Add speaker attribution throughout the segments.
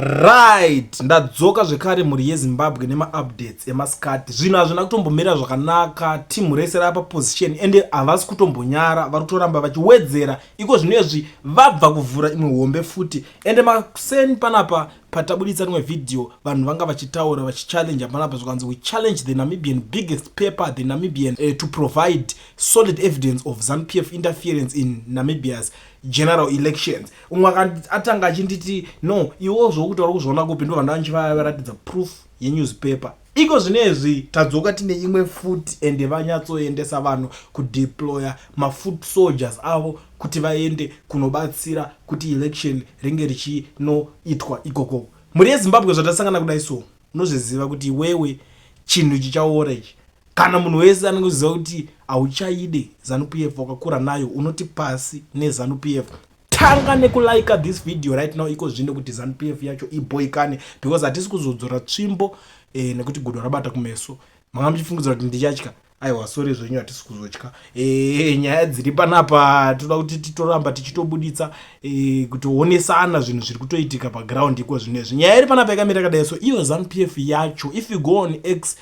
Speaker 1: Right, ndadzoka zvekare mhuri yeZimbabwe nemaupdates emasikati. Zvinhu hazvina kutombomira zvakanaka, team rese rapa position ende havasi kutombonyara, vari kutoramba vachiwedzera. Iko zvinezvi vabva kuvhura imwe hombe futi. Ende makuseni panapa patabuditsa rimwe video, vanhu vanga vachitaura vachichallenge panapa, zvikanzi we challenge the Namibian biggest paper, the Namibian, to provide solid evidence of ZANU-PF interference in Namibia's general elections. Umwe atanga achinditi, "No, iwo zvokuti vari kuzviona kupi?" Ndobva ndanchivaratidza proof yenewspaper. Iko zvinezvi tadzoka tine imwe futi, ende vanyatsoendesa vanhu kudeploya mafoot soldiers avo kuti vaende kunobatsira kuti election ringe richinoitwa ikoko. Mhuri yeZimbabwe, zvatasangana kudai, so unozviziva kuti iwewe chinhu chichaora ichi. Kana munhu wese anenge uziva kuti hauchaide ZANU-PF, wakakura nayo, unoti pasi neZANU-PF. Tanga nekulika this video right now, iko zvino, kuti ZANU-PF yacho iboikane, because hatisi kuzodzora tsvimbo nekuti gudo rabata kumeso. Manga muchifungidzira kuti ndichatya? Aiwa, sorry zvenyu, hatisi kuzotya. Nyaya dziri panapa toda kuti titoramba tichitobuditsa kutionesana zvinhu zviri kutoitika paground iko zvinezvi. Nyaya iri panapa yakamira kadai so, iyo ZANU-PF yacho, if you go on X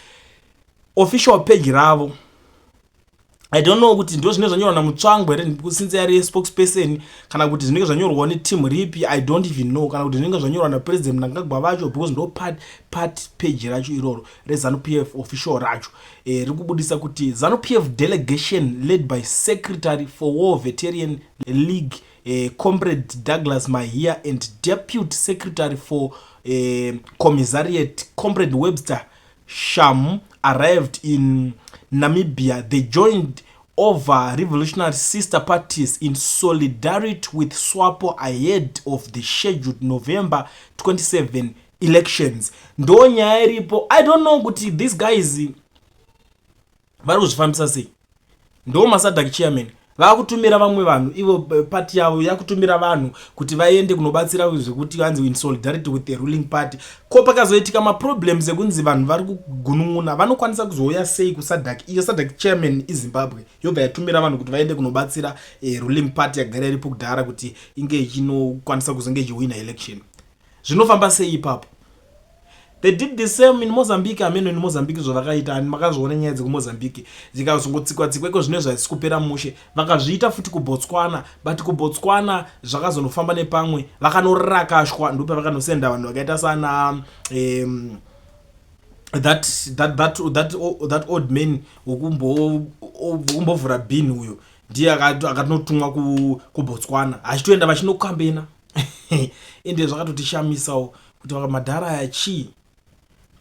Speaker 1: official page ravo, I don't know kuti ndo zvinenge zvanyorwa naMutsvangwa here since yari spokesperson, kana kuti zvinenge zvanyorwawo neteam ripi, I don't even know, kana kuti zvinenge zvanyorwa naPresident Mnangagwa vacho, because ndo part page racho iroro reZANU PF official racho riri kubudisa kuti ZANU PF delegation led by Secretary for War Veteran League, Comrade Douglas Mahiya, and Deputy Secretary for Commissariat, Comrade Webster Shamu, arrived in Namibia. They joined over revolutionary sister parties in solidarity with SWAPO ahead of the scheduled November 27 elections. Ndo nyaya iripo. I don't know kuti these guys vari kuzvifambisa sei. Ndo maSADC chairman vakutumira vamwe vanhu, ivo pati yavo yakutumira vanhu kuti vaende kunobatsira, zvekuti vanzi in solidarity with the ruling party. Ko pakazoitika maproblems ekunzi vanhu vari kugunun'una, vanokwanisa kuzouya sei kuSADC? Iyo SADC chairman iZimbabwe, yobva yatumira vanhu kuti vaende kunobatsira ruling party yagara iripo kudhara kuti inge ichinokwanisa kuzonge ichiwina election. Zvinofamba sei ipapo? They did the same in Mozambique. Ameno in Mozambique zvavakaita, ani makazviona nyaya dzekuMozambique dzikazongotsikwa tsikwa iko zvine zvaisi kupera mushe. Vakazviita futi kuBotswana, but kuBotswana zvakazonofamba nepamwe, vakanorakashwa. Ndopavakanosenda vanhu vakaita sana that old man wokumbovhura bin uyo, ndiye akatonotumwa kuBotswana achitoenda vachinokambena. Ende zvakatotishamisawo kuti madhara aya chii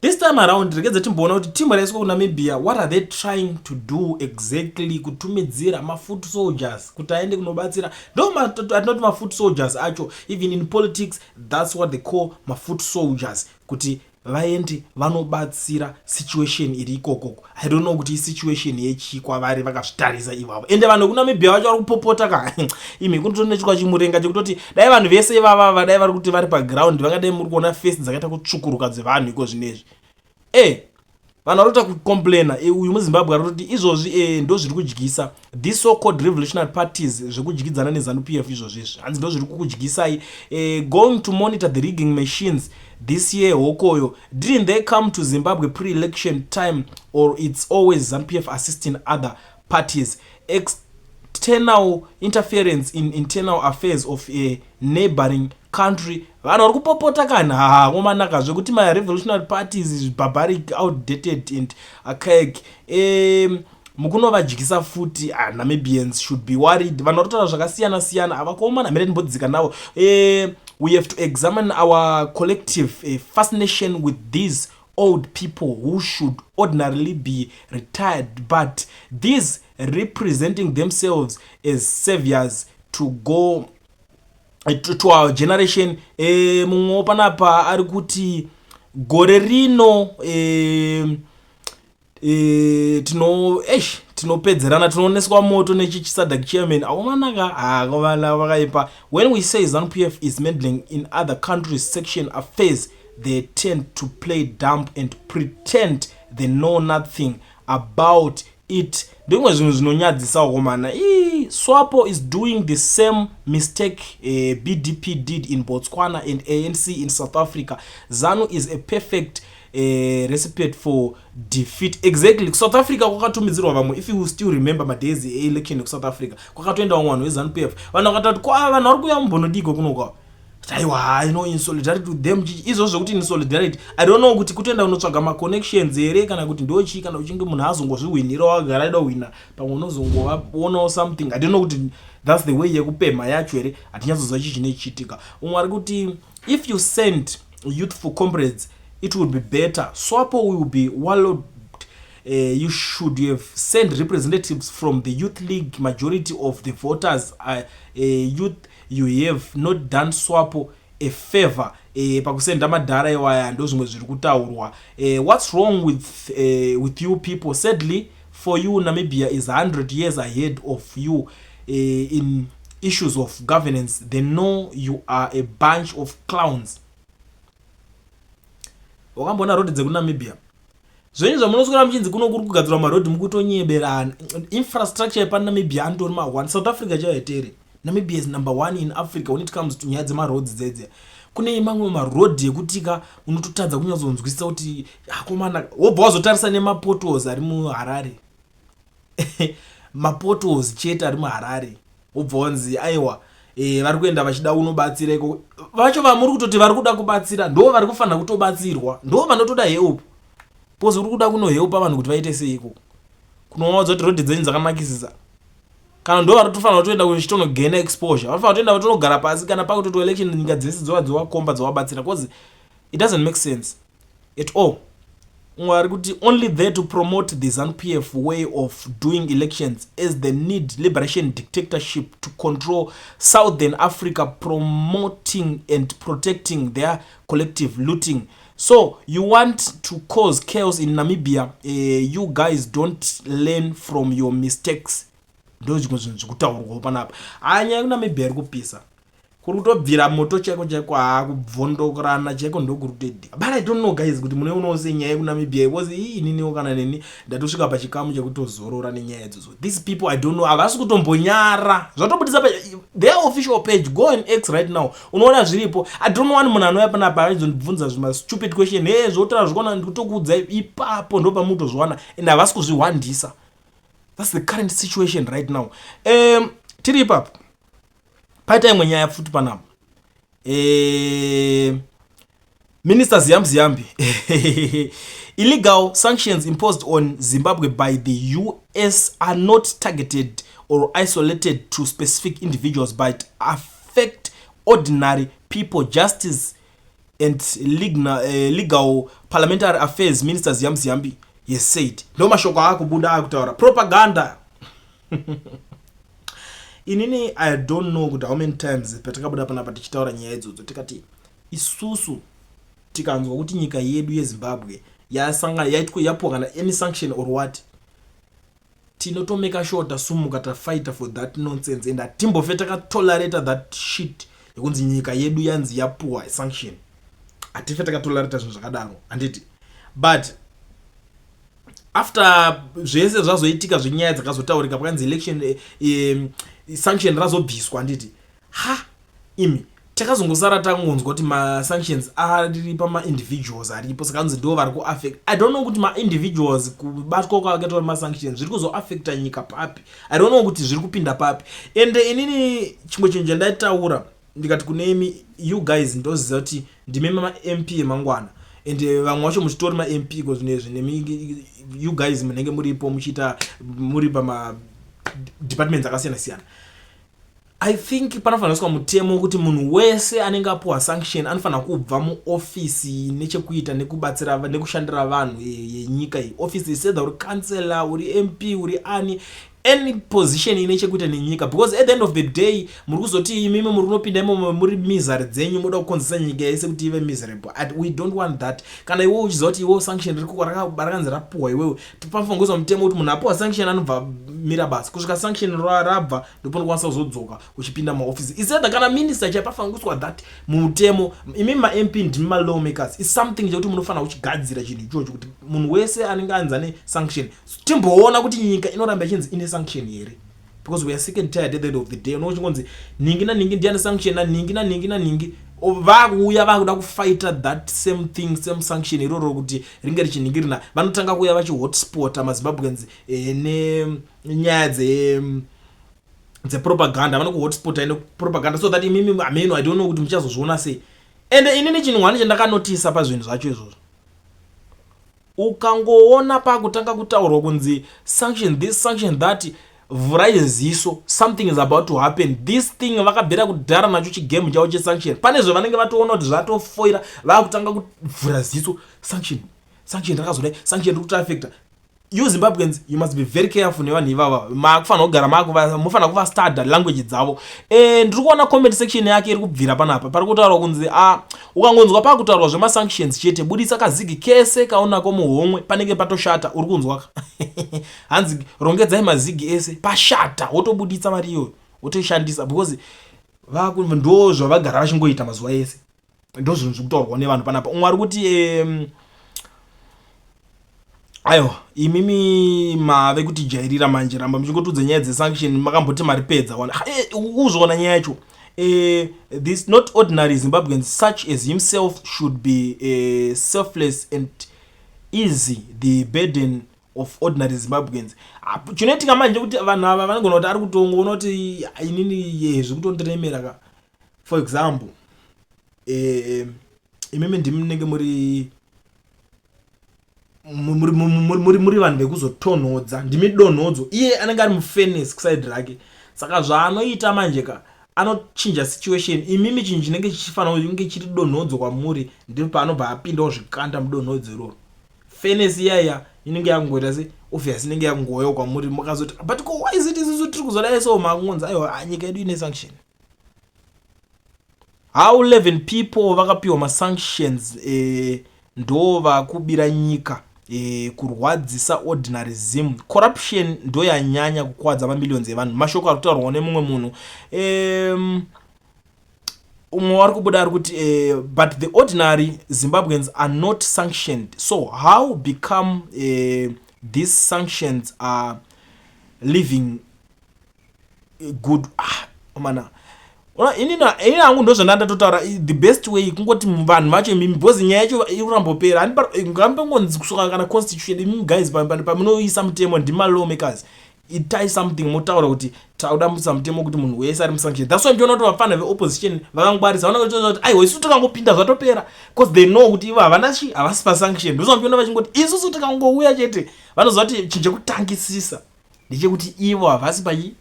Speaker 1: this time around. Regedza timboona kuti timu raiswa kuNamibia, what are they trying to do exactly, kutumidzira mafoot soldiers kuti aende kunobatsira. Ndo atinoti mafoot soldiers acho. Even in politics, that's what they call mafoot soldiers, kuti vaende vanobatsira situation iri ikokoko. I don't know kuti isituation yechii kwavari vakazvitarisa ivavo. Ende vanhu vekuNamibia vacho vari kupopota ka imi, kunotonechwa chimurenga chekutoti dai vanhu vese ivavava dai vari kuti vari paground, vangadai muri kuona face dzakaita kutsvukuruka dzevanhu iko zvinezvi. Vanhu vari kuita kucomplaina. Uyu muZimbabwe ari kutoti izvozvi ndo zviri kudyisa these so called revolutionary parties zvekudyidzana neZANU PF izvozvi izvi, hanzi ndo zviri kukudyisai. Going to monitor the rigging machines this year, hokoyo. Didn't they come to Zimbabwe pre-election time, or it's always ZANU PF assisting other parties? External interference in internal affairs of a neighboring country. Vanhu vari kupopota kana hakomanaka zvekuti marevolutionary parties is barbaric, outdated and archaic. Mukunovadyisa futi. Namibians should be worried. Vanhu vari kutaura zvakasiyana siyana havakomana, mhere ndimbodzika navo. We have to examine our collective fascination with these old people who should ordinarily be retired, but these representing themselves as saviors to go to our generation. Mumwewo panapa ari kuti gore rino tino eish, tinopedzerana, tinooneswa moto nechichiSADC chairman. Akomanaka, akomana vakaipa. When we say ZANU PF is meddling in other countries' section affairs, they tend to play dumb and pretend they know nothing about it. Ndimwe zvinhu zvinonyadzisa, akomana. Ii. Sadly, SWAPO is doing the same mistake BDP did in Botswana and ANC in South Africa. ZANU is a perfect recipe for defeat. Exactly. South Africa kwakatumidzirwa vamwe, if you still remember madays eelection ekuSouth Africa, kwakatoenda vamwe vanhu veZANU PF. Vanhu vakatati kwa vanhu vari kuuya mumbonodiko kunokwa, aiwa, hai, no, in solidarity with them. Izvozvo zvekuti in solidarity, I don't know kuti kutoenda kunotsvaga maconnections here kana kuti ndochii, kana uchinge munhu azongozvihwinira, wagara aida kuhwina, pamwe unozongovaonawo something. I don't know kuti that's the way yekupemha yacho here. Hatinyatsoziva chii chine chichiitika. Umwe ari kuti, "If you send youthful comrades, it will be better. SWAPO will be wallowed. You should have sent representatives from the youth league. Majority of the voters are youth. You have not done SWAPO a favor." Pakusenda madhara iwaya, ndo zvimwe zviri kutaurwa. "What's wrong with you people? Sadly for you, Namibia is 100 years ahead of you in issues of governance. They know you are a bunch of clowns." Wakamboona rodhi dzekuNamibia? Zvenyu zvamunoswera muchinzi kuno kuri kugadzirwa marodhi, mukutonyeberana. Infrastructure yepaNamibia anotori ma1. South Africa chaiyo. Namibia is number one in Africa when it comes to nyaya dzemarodhi dzedze. Kune mamwe marodhi ekutika unototadza kunyatsonzwisisa kuti akomana, wobva wazotarisa nemapotholes ari muHarare, mapotholes chete ari muHarare, wobva wanzi aiwa, vari kuenda vachida unobatsira iko. Vacho vamuri kutoti vari kuda kubatsira ndo vari kufanira kutobatsirwa, ndo vanotoda help, because uri kuda kunohelpa vanhu kuti vaite seiko? Kunovaudza kuti rodhi dzenyu dzakanakisisa, kana ndo vari tofanira kutoenda kuchitonogena exposure, vanofanira kutoenda vatonogara pasi kana pakutoto election, nyika dzese dzova dzovakomba, dzovabatsira, because it doesn't make sense at all. Umwe ari kuti, "Only there to promote the ZANU PF way of doing elections as they need liberation dictatorship to control Southern Africa, promoting and protecting their collective looting. So you want to cause chaos in Namibia? You guys don't learn from your mistakes." Ndo zvimwe zvinhu zvekutaurwawo panapa. Haya, nyaya yekuNamibia iri kupisa, kuri kutobvira moto chaiko chaiko, haa, kubvondokorana chaiko ndokuri kutoitika. But I don't know, guys, kuti munoionawo sei nyaya yekuNamibia, because ii, ininiwo kana neni ndatosvika pachikamu chekutozorora nenyaya idzodzo. These people, I don't know, havasi kutombonyara. Zvatobudisa pa their official page. Go on X right now, unoona zviripo. I don't want munhu anouya panapa aizondibvunza zvimastupid question. He, zvotaura zvikuona, ndikutokuudzai ipapo, ndo pamutozviwana, and havasi kuzvihwandisa. That's the current situation right now. Tiri ipapo, paita imwe nyaya futi panapa. Minister Ziyambi Ziyambi, "Illegal sanctions imposed on Zimbabwe by the US are not targeted or isolated to specific individuals but affect ordinary people." Justice and Legal Parliamentary Affairs Minister Ziyambi Ziyambi has said. Ndo mashoko aakubuda akutaura propaganda. Inini I don't know kuti how many times patakabuda panapa tichitaura nyaya idzodzo, tikati isusu tikanzwa kuti nyika yedu yeZimbabwe yasangana, yaitwa, yapuwa kana any sanction or what, tinotomeka sure tasumuka, tafighta for that nonsense, and hatimbofe takatolerata that shit yekunzi nyika yedu yanzi yapuwa sanction. Hatife takatolerata zvinhu zvakadaro, handiti? But after zvese zvazoitika, zvenyaya dzakazotaurika, pakanzi election, sanction razobviswa, handiti? Ha, imi, takazongosara tangonzwa kuti masanctions ari pamaindividuals aripo, saka anzi ndo vari kuaffect. I don't know kuti maindividuals kubatwa kwakaitwa masanctions zviri kuzoaffecta nyika papi. I don't know kuti zviri kupinda papi. And inini chimwe chinhu chandaitaura, ndikati kune you guys, ndoziva kuti ndime maMP emangwana, and vamwe vacho muchitori maMP ko zvinezvi, nemi you guys munenge muripo, muchiita muri pamadepartments akasiyana siyana. I think panofanira kuiswa mutemo wekuti munhu wese anenge apiwa sanction anofanira kubva muofisi nechekuita nekubatsira, nekushandira vanhu yenyika iyi. Ofisi isedha uri councillor, uri MP, uri ani, any position ine chekuita nenyika, because at the end of the day muri kuzoti imimi muri kunopinda imomo muri misery dzenyu, moda kukonzesa nyika yese kuti ive miserable, and we don't want that. Kana iwewe uchiziva kuti iwewe sanction rakanzi rapuhwa iwewe, panofanira kuiswa mutemo kuti munhu apuhwa sanction anobva mira basa kusvika sanction rabva, ndopanokwanisa kuzodzoka uchipinda maofisi. Isedha kana minister chai, pafanira kuiswa that mumutemo. Imimi maMP ndimi malawmakers. Is something chekuti munofanira kuchigadzira chinhu ichocho, kuti munhu wese anenge anzi ane sanction, timboona kuti nyika inoramba ichinzi ine sanction here. Because we are sick and tired. At the end of the day, unochingonzi nhingi nanhingi ndiani sanction, nanhingi nanhingi nanhingi, vakuuya vakuda kufighta that same thing, same sanction iroro kuti ringe richinhingirina. Vanotanga kuuya vachihotspota maZimbabweans nenyaya dzepropaganda. Vanokuhotspota nepropaganda so that imimi hameno, I don't know kuti muchazozviona sei. Ende inini chinhu one chandakanotisa pazvinhu zvacho izvozvo, ukangoona pakutanga kutaurwa kunzi sanction this, sanction that, vhurai ziso, something is about to happen. This thing vakabvira kudhara nacho chigame chavo chesanction. Pane zvavanenge vatoona kuti zvatofoira, vakutanga kuvhura ziso, sanction, sanction rakazodai, sanction riri kutoaffecta you. Zimbabweans, you must be very careful nevanhu ivava. Makufanira kugara mufanira kuvastudya language dzavo. Ndiri kuona comment section yake iri kubvira panapa. Pari kutaurwa kunzi a ukangonzwa pakutaurwa zvemasanctions chete, budisa kazigi kese kaunako muhomwe, panenge patoshata. Uri kunzwa hanzi rongedzai mazigi ese, pashata, wotobuditsa mari iyoyo wotoishandisa, because ndo zvavagara vachingoita mazuva ese. Ndo zvinhu zviri kutaurwa nevanhu panapa. Umwe ari kuti aiwa, imimi mave kutijairira manje, ramba muchingotudza nyaya dzesanction, makamboti maripedza wana. Uzviona nyaya yacho. This not ordinary Zimbabweans such as himself should be selfless and easy the burden of ordinary Zimbabweans. Chinoitika manje kuti vanhu ava vanogona kuti ari kutongoona kuti inini ye zviri kutondiremera ka. For example, imimi ndimi munenge muri vanhu vekuzotonhodza, ndimi donhodzo. Iye anenge ari mufurnace kuside rake, saka zvaanoita manje ka, anochinja situation. Imimi chinhu chinenge chichifanira kunge chiri donhodzo kwamuri, ndipo paanobva apindawo zvikanda mudonhodzo iroro. Furnace iyaiya inenge yakungoita se obvious inenge yakungouyawo kwamuri. Makazoti, "But ko why is it isusu tiri kuzodai?" So makungonzi, "Aiwa, nyika yedu ine sanction." How 11 people vakapiwa masanctions ndo vakubira nyika, kurwadzisa ordinary Zim. Corruption ndo yanyanya kukwadza mamillions evanhu. Mashoko ari kutaurwawo nemumwe munhu. Umwe wari kubuda ari kuti but the ordinary Zimbabweans are not sanctioned, so how become these sanctions are living good? Ah, mana, inini hangu ndo zvandandatotaura. The best way kungoti vanhu vacho imimi, because nyaya yacho iri kurambopera, ngambengonzi kusvika kana constitution. Imimi guys, pamunoisa mutemo, ndima makers, itai something, motaura kuti tauda musa mutemo kuti munhu wese ari musanction. That's why ndiona kuti vafana veopposition vakangwarisa. Vanotoa kuti aiwa, isu tikangopinda zvatopera, because they know kuti ivo havana chi, havasi pasanction. Ndosaka ndiona vachingoti isusu tikangouya chete, vanoziva kuti chinhu chekutangisisa ndechekuti ivo havasi pai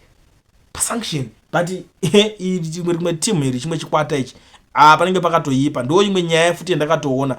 Speaker 1: pasanction. But rimwe rimwe timu iri, chimwe chikwata ichi, panenge pakatoipa. Ndo imwe nyaya futi yandakatoona.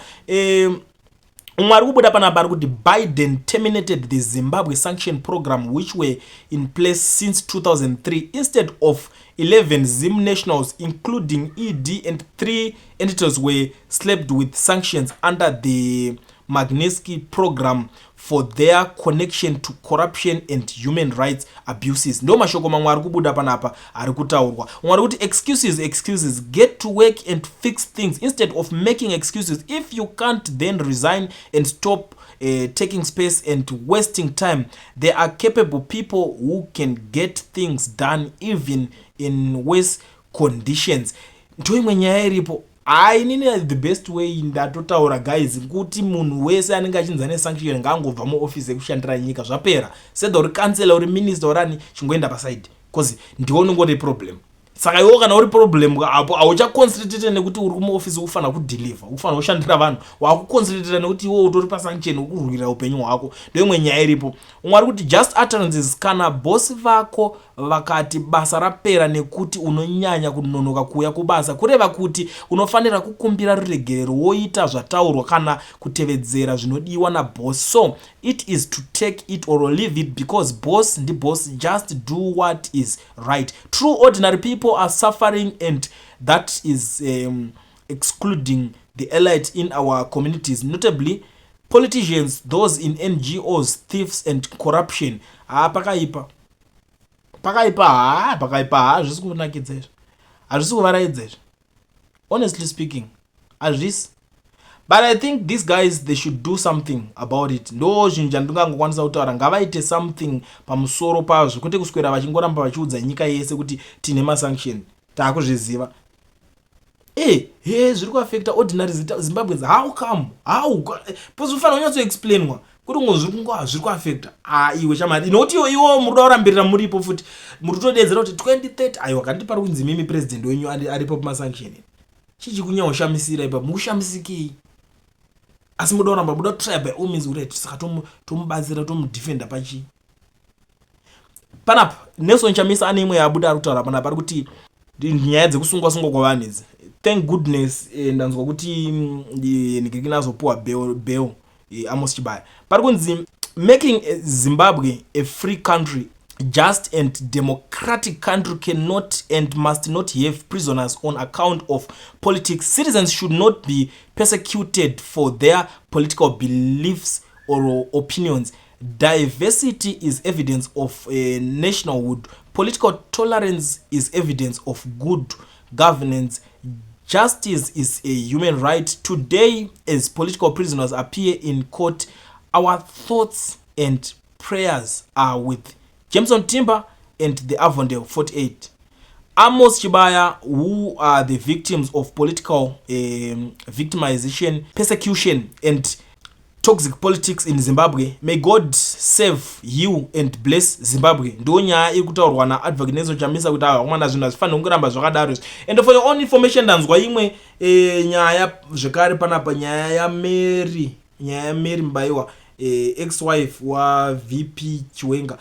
Speaker 1: Umwe ari kubuda panapa ari kuti Biden terminated the Zimbabwe sanction program, which were in place since 2003. Instead of 11 Zim nationals, including ED and three entities, were slapped with sanctions under the Magnitsky program for their connection to corruption and human rights abuses. Ndo mashoko mamwe ari kubuda panapa ari kutaurwa. Umwe ari kuti, "Excuses, excuses, get to work and fix things instead of making excuses. If you can't, then resign and stop taking space and wasting time. There are capable people who can get things done even in worse conditions." Ndo imwe nyaya iripo. Hai, inini the best way ndatotaura guys, kuti munhu wese anenge achinzi nesanction ngaangobva muofisi yekushandira nyika, zvapera. Sedha uri kansela, uri minister, urani, chingoenda paside, because ndiwo unenge uri problem. Saka iwo kana uri problem apo, hauchaconcentrate nekuti uri kumuofisi ufanira kudeliver, ufanira kushandira vanhu. Wakuconcentrate nekuti iwo utori pasanction, ukurwira upenyu hwako. Ndo imwe nyaya iripo. Umwe ari kuti, "Just utterances. Kana bosi vako vakati basa rapera nekuti unonyanya kunonoka kuuya kubasa, kureva kuti unofanira kukumbira ruregerero, woita zvataurwa kana kutevedzera zvinodiwa naboss. So it is to take it or leave it, because boss ndiboss. Just do what is right. True, ordinary people are suffering, and that is excluding the elite in our communities, notably politicians, those in NGOs, thieves and corruption." Ha, pakaipa, pakaipa. Ha, pakaipa. Ha, hazvisi kunakidza izvi, hazvisi kuvaraidza izvi. Honestly speaking, hazvisi. But I think these guys, they should do something about it. Ndo zvinhu chandingangokwanisa kutaura, ngavaite something pamusoro pazvo, kwete kuswera vachingoramba vachiudza nyika yese kuti tine masanction. Taakuzviziva. E he, zviri kuaffecta ordinary Zimbabweans. How come? How pozofanira kunyatsoexplainwa kuti ngo zviri kungo zviri kuaffecta? A, iwe shamari, nokuti iwo muri kuda kurambirira muripo futi, muri kutodedzera kuti 2030. Aiwa, kandi pari kunzi mimi president wenyu aripo pamasanction. Chichi kunyaoshamisira ipapo, mukushamisikei? Asi muda kuramba, muda kutry by all means kuti saka tomubatsira, tomudefenda pachii panapa. Nelson Chamisa ane imwe yabuda ari kutaura panapa, ari kuti nyaya dzekusungwa sungwa kwavanhu idzi, thank goodness ndanzwa kuti nigirikina azopuwa bail, Amos Chibaya. Pari kunzi, "Making Zimbabwe a free country, just and democratic country cannot and must not have prisoners on account of politics. Citizens should not be persecuted for their political beliefs or opinions. Diversity is evidence of nationhood. Political tolerance is evidence of good governance. Justice is a human right. Today, as political prisoners appear in court, our thoughts and prayers are with Jameson Timber and the Avondale 48, Amos Chibaya, who are the victims of political victimization, persecution and toxic politics in Zimbabwe. May God save you and bless Zimbabwe." Ndo nyaya iri kutaurwa naAdvocate Nelson Chamisa kuti ava vakomana, zvinhu hazvifaniri kungoramba zvakadaro izvi. And for your own information, ndanzwa imwe nyaya zvekare panapa, nyaya yaMary, nyaya yaMary Mubaiwa, ex wife waVP Chiwenga.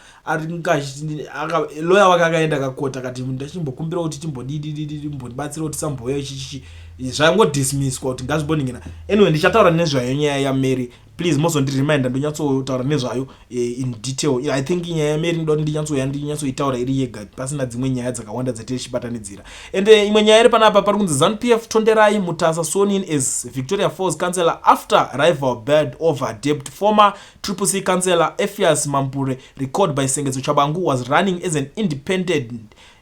Speaker 1: Lawyer wake akaenda kakota akati, "Ndachimbokumbira kuti timbodidididi, mbondibatsira kuti samboya chichichi." Zvangodismisswa kuti ngazvimboningina. Anyway, ndichataura nezvayo nyaya yaMary. Please mozondireminder, ndonyatsotaura nezvayo in detail. I think nyaya yaMary ndoda kuti ndinyatsoya ndinyatsoitaura iri yega, pasina dzimwe nyaya dzakawanda dzatichibatanidzira. And imwe nyaya iri panapa, pari kunzi, "ZANU PF Tonderai Mutasa sworn in as Victoria Falls councillor after rival bailed over debt. Former Triple C councillor Ephias Mambure, recalled by Sengezo Tshabangu, was running as an independent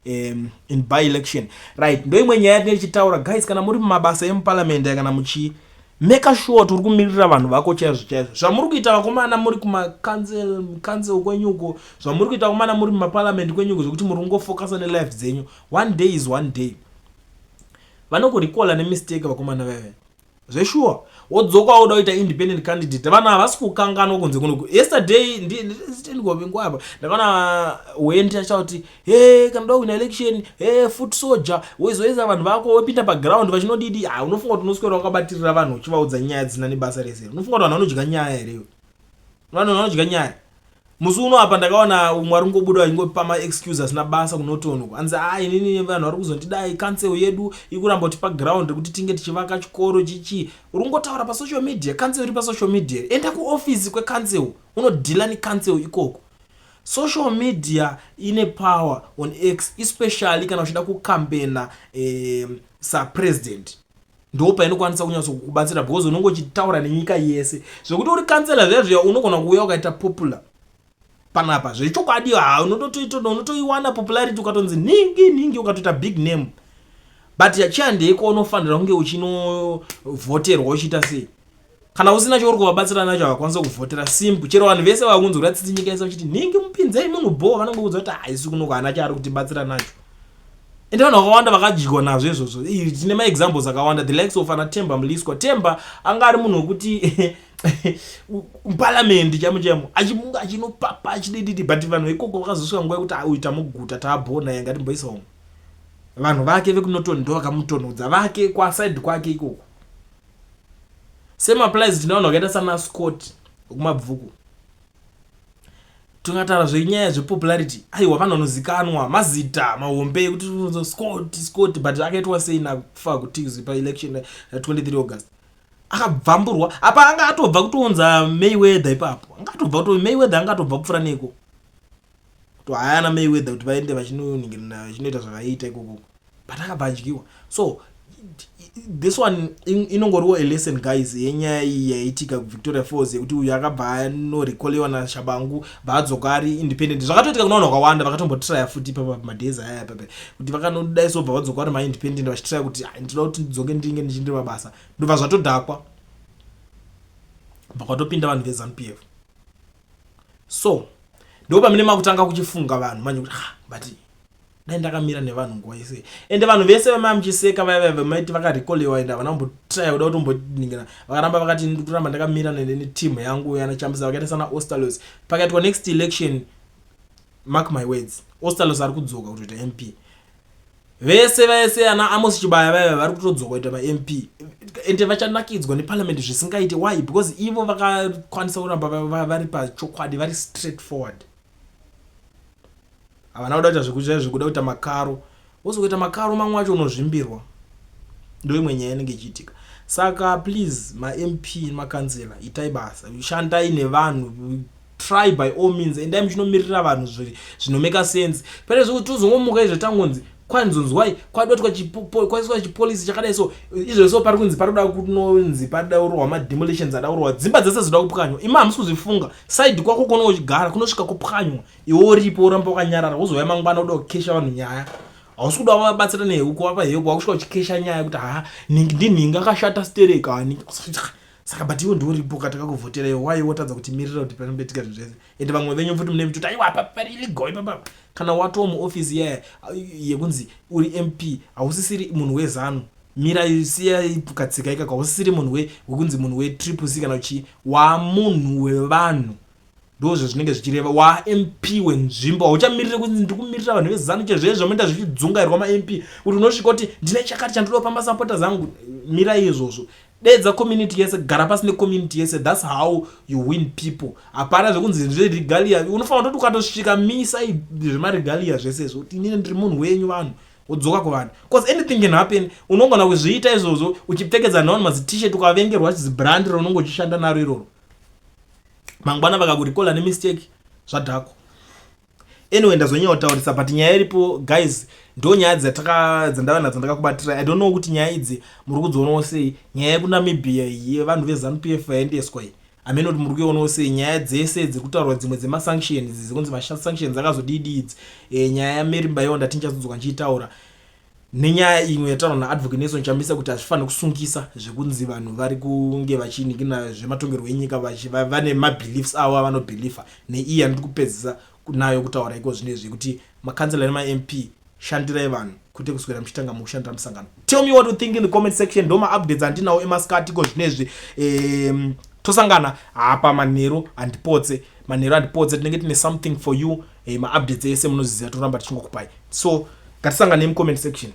Speaker 1: in by election." Right, ndo imwe nyaya yatinenge tichitaura, guys. Kana muri mumabasa emuparliament, kana muchi make sure kuti uri kumirira vanhu vako chaizvo chaizvo. Zvamuri kuita vakomana muri kumacouncil kwenyuko, zvamuri kuita vakomana muri mumaparliament kwenyuko, zvekuti muri kungofocusa nelife dzenyu, one day is one day vanokurecalla nemistake vakomana vaive zveshuwa. Wodzoka woda kuita independent candidate, vanhu havasi kukanganwa kunze kunoku. Yesterday ndingovenguva apa ndakaona wendi achauti, "He, kana uda kuwina election, he, foot soldier, woizoisa vanhu vako, wopinda paground vachinodidi." Ha, unofunga kuti unoswera wakabatirira vanhu uchivaudza nyaya dzisina nebasa rese? Unofunga kuti vanhu vanodya nyaya here? Vanhu vanodya nyaya? Musi uno apa ndakaona umwe ari kungobuda achingopa maexcuse asina basa kunotono. Anzi, "A, inini vanhu vari kuzondidai, council yedu ikuramba kuti paground rekuti tinge tichivaka chikoro chichi." Uri kungotaura pasocial media. Council iri pasocial media? Enda kuofisi kwecouncil, unodeala necouncil ikoko. Social media ine power on X, especially kana uchida kucampaigna sapresident. Ndo painokwanisa kunyatsokubatsira, because unonge uchitaura nenyika yese. Zvekuti uri kansela zviya zviya, unogona kuuya ukaita popular panapa zvechokwadi. Ha, unotoiwana popularity, ukatonzi nhingi nhingi, ukatoita big name. But chihandeiko, unofanira kunge uchinovhoterwa uchiita sei? Kana usina chauri kuvabatsira nacho, havakwanisa kuvhotera. Simple. Chero vanhu vese vakunzi uratsitsi nyika yese vachiti, "Nhingi, mupinzei munhu bho," vanongoudza kuti, "Haisi kunoko, haana chaari kutibatsira nacho." Ende vanhu vakawanda vakadyiwa nazvo izvozvo. Tine maexamples akawanda, the likes of ana Temba Mliswa. Temba anga ari munhu wekuti muparliament chaimo chaimo achimunga, achinopapa, achidididi, but vanhu ikoko vakazosvika nguva yekuti, "Uyu tamuguta, taabhona, ngatimboisa umwe." Vanhu vake vekuNorton ndo vakamutonhodza, vake kwaside kwake ikoko. Same applies, tine vanhu vakaita sana Scott wekuMabvuku. Tingataura zvenyaya zvepopularity, aiwa, vanhu vanozikanwa, mazita mahombe ekuti Scott, Scott, but akaitwa sei nafa kuti paelection 23 August akabvamburwa? Apa anga atobva kutounza Mayweather ipapo, anga atobva kuto Mayweather, anga atobva kupfuura neko kuti hayana Mayweather kuti vaende vachinoningirina, vachinoita zvavaiita ikoko, but akabva adyiwa. So this one inongoriwo a lesson, guys, yenyaya iyi yaiitika kuVictoria Falls, yekuti uyu akabva anorecalliwa naTshabangu, bvaadzoka ari independent. Zvakatoitika kuna vanhu vakawanda vakatombotraya futi ipapa madays aya papa, kuti vakanodai sobva vadzoka vari maindependent, vachitraya kuti, "Ndinoda kuti ndidzoke, ndinge ndichindiri mabasa," ndobva zvatodhakwa. Pakwatopinda vanhu veZANU PF. So ndo pamene makutanga kuchifunga vanhu manje kuti, ah, but dai ndakamira nevanhu nguva yese. Ende vanhu vese vamai muchiseka vaya vamaiti vakarecallwa, ende havana kumbotraya kuda kutomboningina, vakaramba vakati ndikuramba ndakamira netimu yangu yana Chamisa, vakaita sana Ostalos. Pakaitwa next election, mark my words, Ostalos ari kudzoka kutoita MP. Vese vese ana Amos Chibaya vaya vari kutodzoka kuita maMP, ende vachanakidzwa neparliament zvisingaiti. Why? Because ivo vakakwanisa kuramba vari pachokwadi, vari straight forward. Havana kuda kuita zvekuita zvekuda kuita makaro. Wozokuita makaro mamwe acho unozvimbirwa. Ndo imwe nyaya inenge ichiitika. Saka please, maMP nemakansela, itai basa, shandai nevanhu. Try by all means, endai muchinomirira vanhu zvinomake sense. Pane zvekuti tozongomuka izvo tangonzi kwanzonzwai kwadotwa, kwaiswa chipolicy chakadai. So izvo so pari kunzi pari kuda kunonzi parida kurohwa mademolitions, ada kurohwa dzimba dzese dzinoda kupwanywa. Ima hamusi kuzvifunga. Side kwako kuno uchigara kunosvika kupwanywa, iwe uripo uramba wakanyarara. Wozouya mangwana uda kukesha vanhu nyaya. Hausi kuda vabatsira nehuku, wapa heku, wakusvika uchikesha nyaya kuti ha, ndinhingi akashata stereka. Saka but iwe ndiuripo katakakuvhotera iwe, wai wotadza kutimirira kuti panombetika zvinhu zvese? Ende vamwe venyu futi mune muchiti, aiwa, apa pari illegal ipapapa. Kana watoo muofisi iyaya yekunzi uri MP, hausisiri munhu weZANU. Mira, siya katsika ikako. Hausisiri munhu wekunzi munhu weTriple C kana uchii, wamunhu wevanhu. Ndo zvezvinenge zvichireva waMP wenzvimbo. Hauchamiriri kunzi ndiri kumirira vanhu veZANU. Chezvezvo zvamunoita zvichidzungairwa maMP kuti unosvika kuti ndine chakati chandoda kupa masupporters angu. Mirai izvozvo. Dedza community yese, gara pasi necommunity yese. That's how you win people. Hapana zvekunzi zveregalia. Unofanira kutoti ukatosvika, misa zvemaregalia zvese izvo, kuti inini ndiri munhu wenyu vanhu, wodzoka kuvanhu, because anything can happen. Unogona kuzviita izvozvo uchipfekedza navanhu maziT-shirt, ukavengerwa zibrand raunonge uchishanda naro iroro, mangwana vakakurecalla nemistake, zvadhakwa. Anyway, ndazonyanya kutaurisa, but nyaya iripo, guys, ndo nyaya dzandava nadzo ndakakubatira. I don't know kuti nyaya idzi muri kudzionawo sei. Nyaya yekuNamibia yevanhu veZANU PF vaendeswa iyi, hamene kuti muri kuionawo sei. Nyaya dzese dziri kutaurwa, dzimwe dzemasanctions, dzekunzi masanctions akazodidi idzi, nyaya yaMary Mbayiwa ndati ndichazodzoka ndichiitaura, nenyaya imwe yataurwa naAdvocate Nelson Chamisa kuti hazvifaniri kusungisa zvekunzi vanhu vari kunge vachinikina zvematongerwo enyika, vane mabeliefs avo avanobeliefa. Neiyi yandiri kupedzisa nayo kutaura iko zvino izvi, kuti makansela nemaMP, shandirai vanhu, kwete kuswera muchitanga mukushandira musangano. Tell me what you think in the comment section. Ndo maupdates andinawo emasikati iko zvinezvi. Tosangana hapa manheru, handipotse. Manheru handipotse, tinenge tine something for you. Maupdates ese munoziziva, toramba tichingokupai. So ngatisanganei mucomment section.